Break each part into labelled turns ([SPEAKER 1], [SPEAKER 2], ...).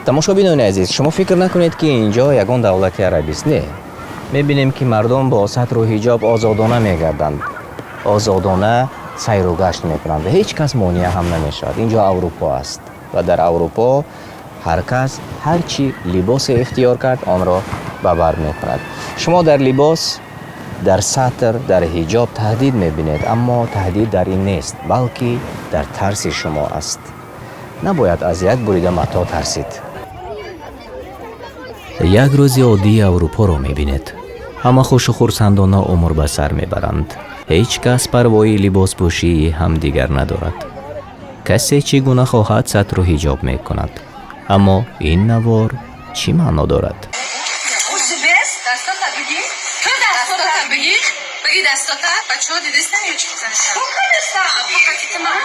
[SPEAKER 1] Тамошобинони азиз, шумо фикр накунед, ки ин ҷо ягон давлати арабист. Не, мебинем, ки мардум бо сатру ҳиҷоб озодона мегарданд, озодона сайру гашт мекунанд ва ҳеҷ кас монеа ҳам намешавад. Ин ҷо Аврупо аст ва дар Аврупо ҳар кас ҳар чӣ либосе ихтиёр кард, онро ба бар мекунад. Шумо дар либос, дар сатр, дар ҳиҷоб таҳдид мебинед, аммо таҳдид дар ин нест, балки дар тарси шумо аст. Набояд аз як бурида матоъ тарсид. Як рӯзи оддии Аврупоро мебинед. Ҳама хушу хурсандона умр ба сар мебаранд. Ҳеҷ кас парвои либоспӯшии ҳамдигар надорад. Касе чӣ гуна хоҳад, сатру ҳиҷоб мекунад. Аммо ин навор чӣ маъно дорад?
[SPEAKER 2] Дастата бигир, ту дастата бигир, биги дастата. Бачаҳо дидестан ё чӣ?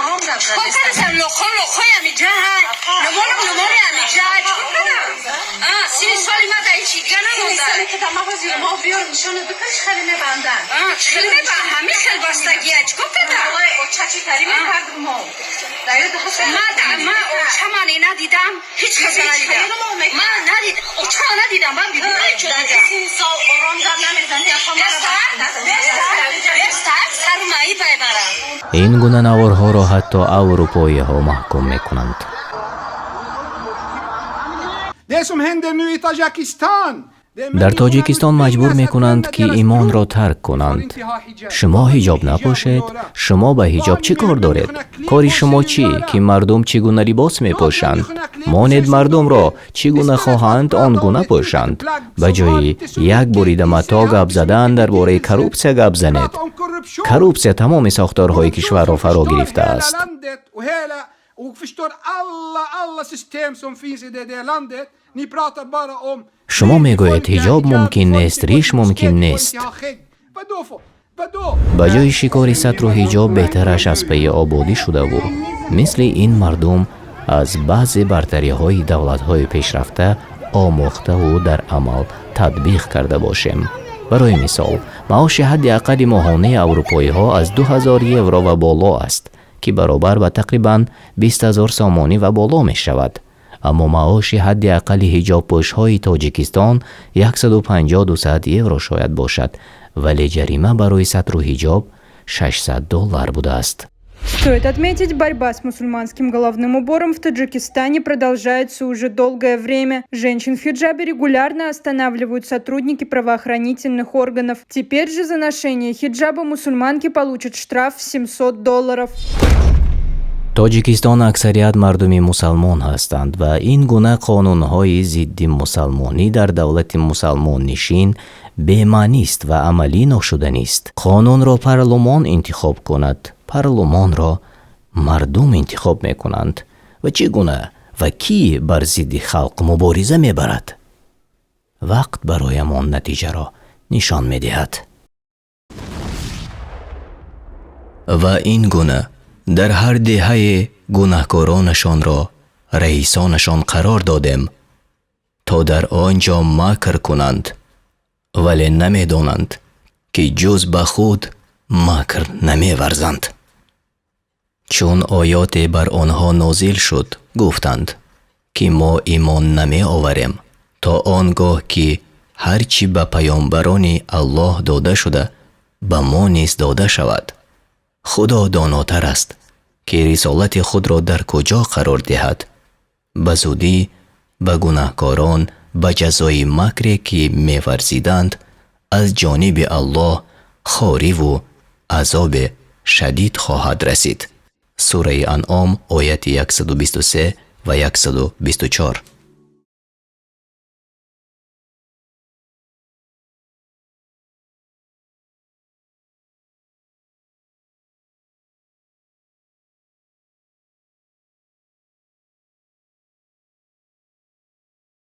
[SPEAKER 2] Кардам? Лохон лохои амиҷа ҳай, нуморам нумори амиҷа ҳай. Чӣ кардам? 30 соли ма дар ҳеҷ дига намонда. Чӣ хеле мебандам? Ҳамин хел бастагия. Чӣ кор кардам ма? Очамане надидам, ҳеҷ каса надидам. Ман надид, очама надидам, ман бибинам чо дидам. Сармаи бай барам.
[SPEAKER 1] Ин гуна наворҳоро ҳатто аврупоиҳо маҳкум мекунанд.
[SPEAKER 3] Det som händer nu i Tadzjikistan.
[SPEAKER 1] Дар Тоҷикистон маҷбур мекунанд, ки имонро тарк кунанд. Шумо ҳиҷоб напӯшед, шумо ба ҳиҷоб чӣ кор доред? Кори шумо чӣ, ки мардум чӣ гуна либос мепӯшанд? Монед мардумро, чӣ гуна хоҳанд, он гуна пӯшанд. Ба ҷои як бурида матоъ гап задан, дар бораи коррупсия гап занед. Коррупсия тамоми сохторҳои кишварро фаро гирифтааст.
[SPEAKER 3] Och förstör alla, alla system som finns i det landet. Ni pratar bara om
[SPEAKER 1] Шумо мегӯед, ҳиҷоб мумкин нест, риш мумкин нест. Ба ҷои шикори сатру ҳиҷоб, беҳтараш аз пайи ободӣ шудаву мисли ин мардум аз баъзе бартариҳои давлатҳои пешрафта омӯхтаву дар амал татбиқ карда бошем. Барои мисол, маоши ҳадди аққали моҳонаи аврупоиҳо аз 2000 евро ва боло аст, ки баробар ба тақрибан 20 000 сомонӣ ва боло мешавад. Аммо маоши ҳадди аққали ҳиҷобпӯшҳои Тоҷикистон 150-200 евро шояд бошад, вале ҷарима барои сатру ҳиҷоб 600 доллар будааст.
[SPEAKER 4] Стоит отметить, борьба с мусульманским головным убором в Таджикистане продолжается уже долгое время. Женщин в хиджабе регулярно останавливают сотрудники правоохранительных органов. Теперь же за ношение хиджаба мусульманки получат штраф в 700 долларов.
[SPEAKER 1] Тоҷикистон аксарият мардуми мусалмон ҳастанд ва ин гуна қонунҳои зидди мусалмонӣ дар давлати мусалмоннишин бемаънист ва амалӣ ношуданист. Қонунро парлумон интихоб кунад. Парлумонро мардум интихоб мекунанд. Ва чӣ гуна ва кӣ бар зидди халқ мубориза мебарад, вақт бароямон натиҷаро нишон медиҳад. Ва ин гуна дар ҳар деҳае гунаҳкоронашонро раисонашон қарор додем, то дар он ҷо макр кунанд, вале намедонанд, ки ҷуз ба худ макр намеварзанд. Чун оёте бар онҳо нозил шуд, гуфтанд, ки мо имон намеоварем, то он гоҳ ки ҳар чӣ ба паёмбарони Аллоҳ дода шуда, ба мо низ дода шавад. Худо донотар аст, ки рисолати худро дар куҷо қарор диҳад. Ба зудӣ ба гунаҳкорон ба ҷазои макре, ки меварзиданд, аз ҷониби Аллоҳ хориву азобе шадид хоҳад расид. Сураи Анъом, ояти 123 ва 124.